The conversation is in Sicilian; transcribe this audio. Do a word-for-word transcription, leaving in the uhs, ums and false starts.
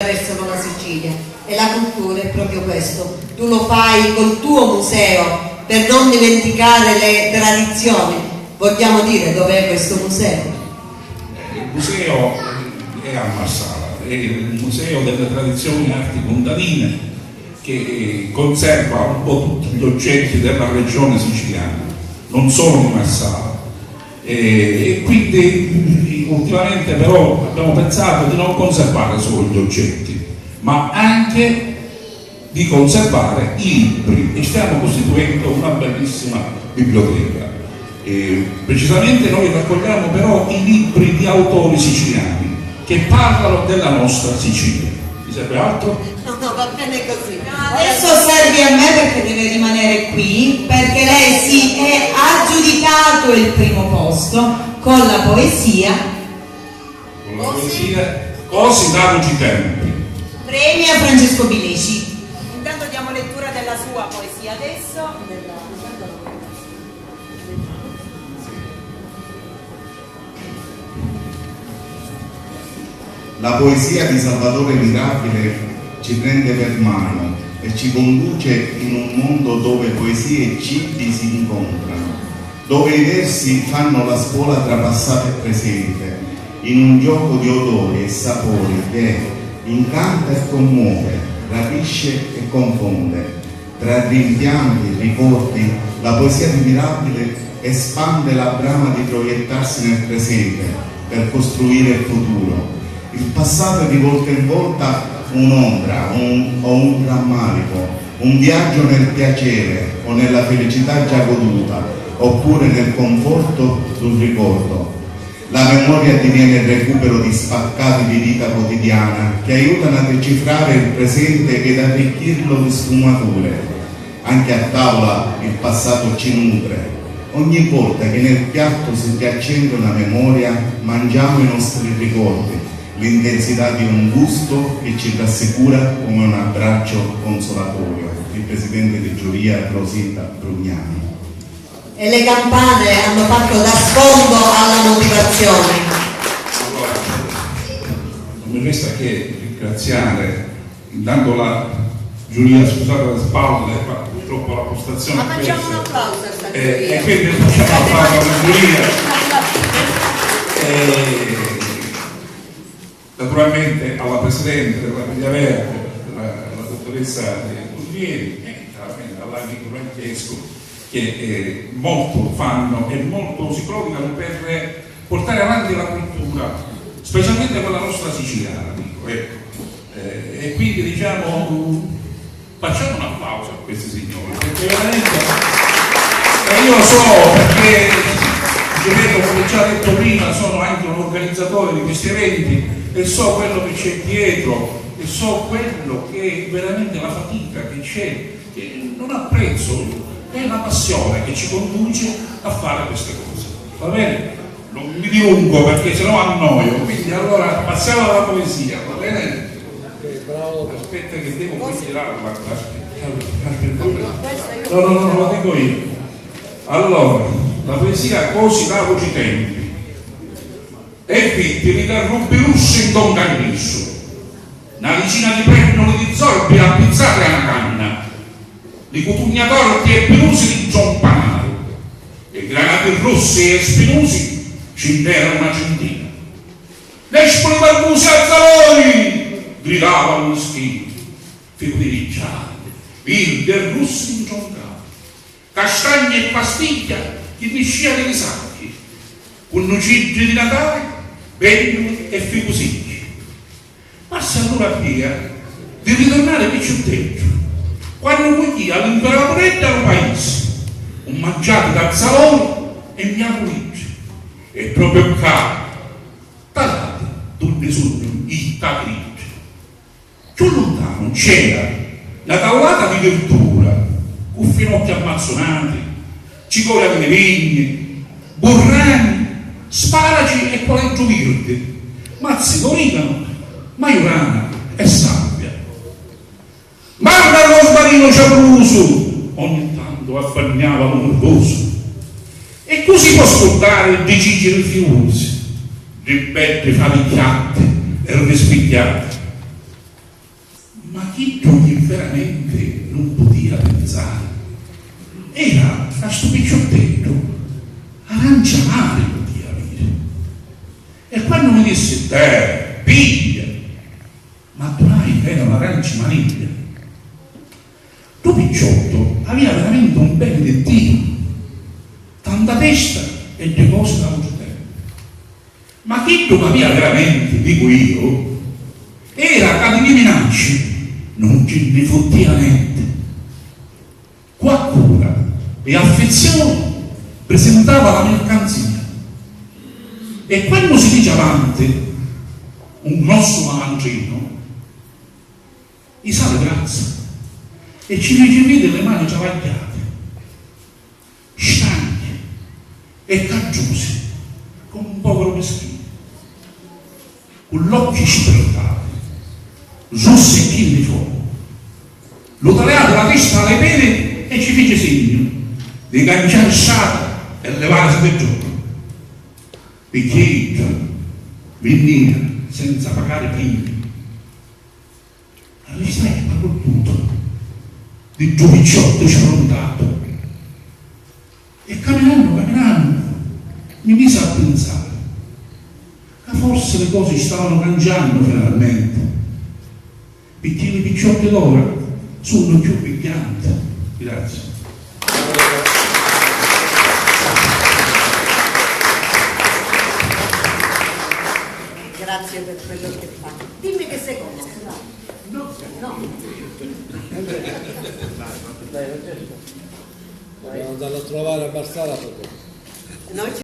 attraversano la Sicilia. E la cultura è proprio questo. Tu lo fai col tuo museo per non dimenticare le tradizioni. Vogliamo dire dov'è questo museo? Il museo è a Marsala, è il museo delle tradizioni e arti contadine che conserva un po' tutti gli oggetti della regione siciliana, non solo di Marsala. E, e quindi ultimamente però abbiamo pensato di non conservare solo gli oggetti, ma anche di conservare i libri e stiamo costituendo una bellissima biblioteca. E precisamente noi raccogliamo però i libri di autori siciliani che parlano della nostra Sicilia. Vi serve altro? No, no, va bene così. Adesso servi a me perché deve rimanere qui, perché lei si è aggiudicato il primo posto con la poesia. Con la poesia Cosi davuci tempi. Premia Francesco Bileci. Intanto diamo lettura della sua poesia adesso. La poesia di Salvatore Mirabile ci prende per mano e ci conduce in un mondo dove poesia e cibi si incontrano, dove i versi fanno la scuola tra passato e presente, in un gioco di odori e sapori che incanta e commuove, rapisce e confonde. Tra rimpianti, ricordi, la poesia di Mirabile espande la brama di proiettarsi nel presente per costruire il futuro. Il passato è di volta in volta un'ombra un, o un rammarico, un viaggio nel piacere o nella felicità già goduta, oppure nel conforto d'un ricordo. La memoria diviene il recupero di spaccati di vita quotidiana che aiutano a decifrare il presente ed arricchirlo di sfumature. Anche a tavola il passato ci nutre. Ogni volta che nel piatto si riaccende una memoria, mangiamo i nostri ricordi, l'intensità di un gusto che ci rassicura come un abbraccio consolatorio. Il presidente di giuria Rosita Brugnani. E le campane hanno fatto da sfondo alla motivazione. Allora, non mi resta che ringraziare intanto la giuria, scusate le spalle, ma purtroppo la postazione. Ma facciamo un applauso a sta giuria. E quindi facciamo un applauso alla giuria. E naturalmente alla presidente della Filiavea, la, la dottoressa Guglieri, e chiaramente all'amico Francesco, che eh, molto fanno e molto si prodigano per portare avanti la cultura, specialmente quella nostra siciliana, dico, ecco. Eh, e quindi diciamo facciamo un applauso a questi signori, perché veramente, e io so, perché ripeto, come già detto prima, sono anche un organizzatore di questi eventi e so quello che c'è dietro e so quello che veramente la fatica che c'è, che non apprezzo, è la passione che ci conduce a fare queste cose. Va bene? Non mi dilungo perché sennò annoio, quindi allora passiamo alla poesia, va bene? Aspetta che devo girarla. No, no, no, no, lo dico io. Allora, la poesia Cosi davuci tempi. E vitti li carrubbi russi ntoncannissu, na dicina di pennuli di zorbi appizzati a na canna, li cutugna torti e pilusi di nzompanari, e granati russi e spinusi ci nn'era una cintina. Nespuli barbusi azzaloi! Gridava un mischinu, ficu di ricciardi, virdi e russi nzoncati, castagni e pastigghia chi niscia di li sacchi, cu nuciddi di Natali, pennuli e ficu sicchi. Parsi allura a via di riturnari picciutteddu, quannu cugghiu all'imperaturi dda lu paisi, un mangiatu d'azzaloi e mmiaculiddi, e propriu ccà, talati, dunni sunnu i jttati iddi. Cchiù luntanu c'era na taulata di virdura, cu finocchi ammazzunati, cicoria di li vigni, burrani, sparaci e qualeddru virdi, mazzi d'origanu, maiurana e salvia. Marra rosmarinu ciaprusu, ogni tantu affanniava lu murdusu. E cu si po' scurdari ddi ciciri fiusi, ddi beddi fali chiatti e rispigghiati. Ma chiddu chi veramenti nun putìa pinsari era ca stu picciutteddu arancia amari putìa aviri. E quannu mi dissi: "Tè, pigghia!", m'addunai ca era un aranci manigghia. Ddu picciottu avìa veramenti un beni di Diu, tanta testa e dui cosi da lu citeddu. Ma chiddu c'avìa veramenti, dicu iu, era ca di li minacci nun ci nni futtìa nenti. Cu accura e affizzioni prisintava la mircanzia, e quannu si fici avanti un grossu malandrinu, i sali grazzi e ci fici vidi li mani travagghiati, stanchi e caddrusi, comu un poviru mischinu, cu l'occhi spirtati, sussi chini di focu. Lu taliau di la testa a li pedi e ci fici signu di canciari strata e livarisi di ddocu, picchì iddu vinnìa senza pagari pignu. Arristai abbattutu di ddu picciottu sfruntatu e, caminannu caminannu, mi misi a pinsari ca forsi li cosi stavanu canciannu finalmenti, picchì li picciotti d'ora sunnu cchiù pigghianti. Grazie. Grazie per quello che fa. Dimmi che sei commosso. No. Dobbiamo andarlo a trovare a Marsala, perché noi ci